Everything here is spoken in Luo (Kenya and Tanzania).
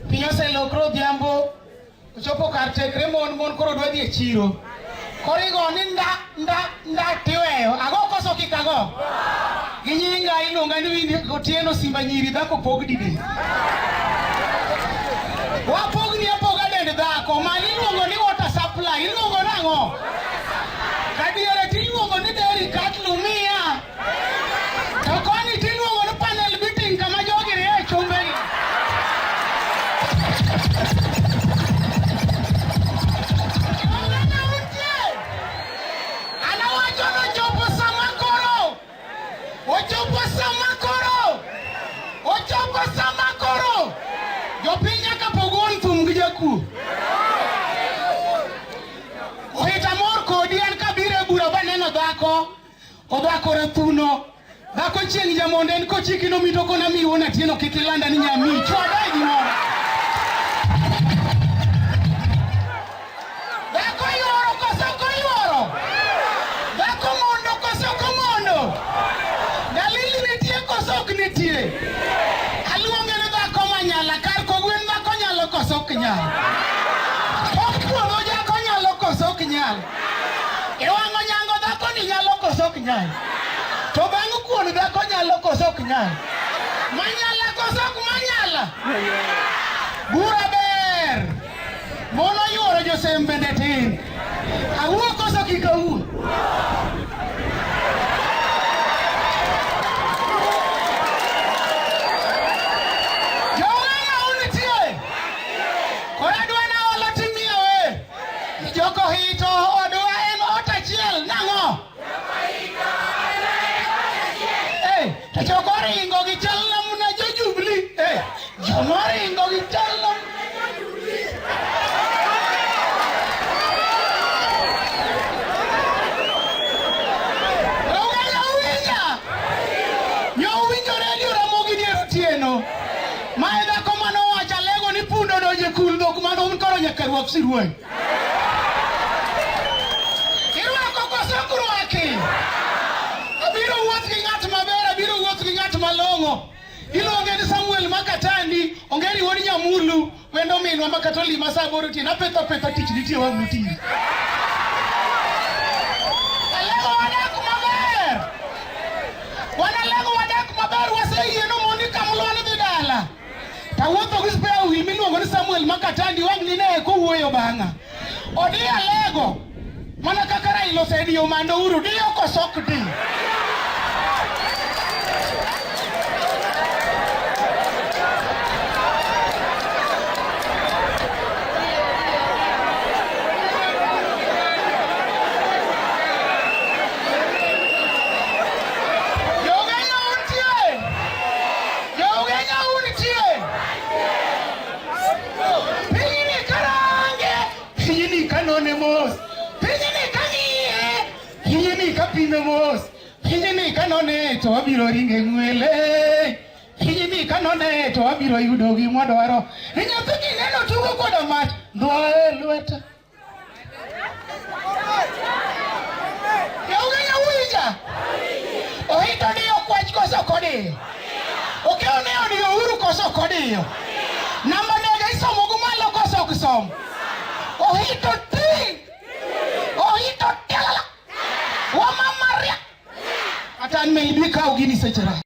Piny oselokre odhiambo, ochopo kar tekre mon, mon koro dwa dhi e chiro. Koro igo ni nda, nda, nda tiweyo. Ago koso kik ago? Gi nyinga iluonga ni Winnie Otieno Simba nyiri dhako pog didek. Wapogni apoga dend dhako, mano iluongo ni water supply, iluongo nang'o? Kadiere tiluongo ni dairy cattle miya. To koni tiluongo ni panel beating kama jogi rie chumbegi. Oganda untie. An awacho ni ochopo sama koro. Ochopo sama koro. Ochopo sama koro. Jopiny nyaka pog wuon thum gi jakuo. Ohita mor kodi an kabiro e bura baneno dhako. Odhako rathuno. Dhako chieng' jamondo en kochiki nomito kona mi wuon Atieno kik ilanda ni nyami. Chwada e gimoro. Dhako yuoro koso ok oyuoro? Dhako mondo koso ok omondo? Dalili nitie koso ok nitie? Aluonge ni dhako manyala kar kogwen dhako nyalo koso ok nyal? Tok puodho jako nyalo koso ok nyal? E wang'o nyango dhako ni nyalo koso ok nyal? To bang' kuon dhako nyalo koso ok nyal? Manyala koso ok manyala? Bura ber. Mon oyuoro josem bende tin. Awuo koso kik awuo? Jowena unitie. Koro adwa na olo timiya we. Joko hito odwa en ot achiel nang'o? Eh, to joko ringo gi chal namna jo Jubilee. Eh, joma ringo gi chal namna Uganda uwinja? Nyo uwinjo redio Ramogi dier otieno. Ma e dhako mane owacho alego ni punda odonjo e kul dhok mane un koro nyaka rwak siruai. Irwako koso ok rwaki? Abiro wuoth gi ng'at maber, abiro wuoth gi ng'at malong'o. Iluonge ni Samuel Makatandi, ongeri wuod Nyamulu, wendo minwa ma kata olima sa aboro otieno, apetho apetha tich nitie wang' notiyo. Alego wadak maber. Wan alego wadak maber, waseyie no mondi kamulwa ni dhi dala. Tawuotho gi spare wheel miluongo ni Samuel Makatandi wang' ni ne kowuoyo bang'a. Odi alego mana kaka Raila osediyo mando uru diyo koso ok di. Jogenya untie! Jogenya untie! Pinyni karange, pinyni kanone mos, pinyni kang'iye, pinyni kapime mos, pinyni kanone to wabiro ringe ng'wele. Pinyni kanone to wabiro yudo gima wadwaro. Nyathi kineno tugo koda mach, ndhoe e lwete. Yaugenya uwinja? Ohito diyo kwach koso ok odiyo? Okewo ne odiyo Uhuru koso ok odiyo? Namba ndege isomo gi malo koso ok som? Ohito ti! Ohito tialala! Wamamaria! Kata an maybe kaw gini seche ra.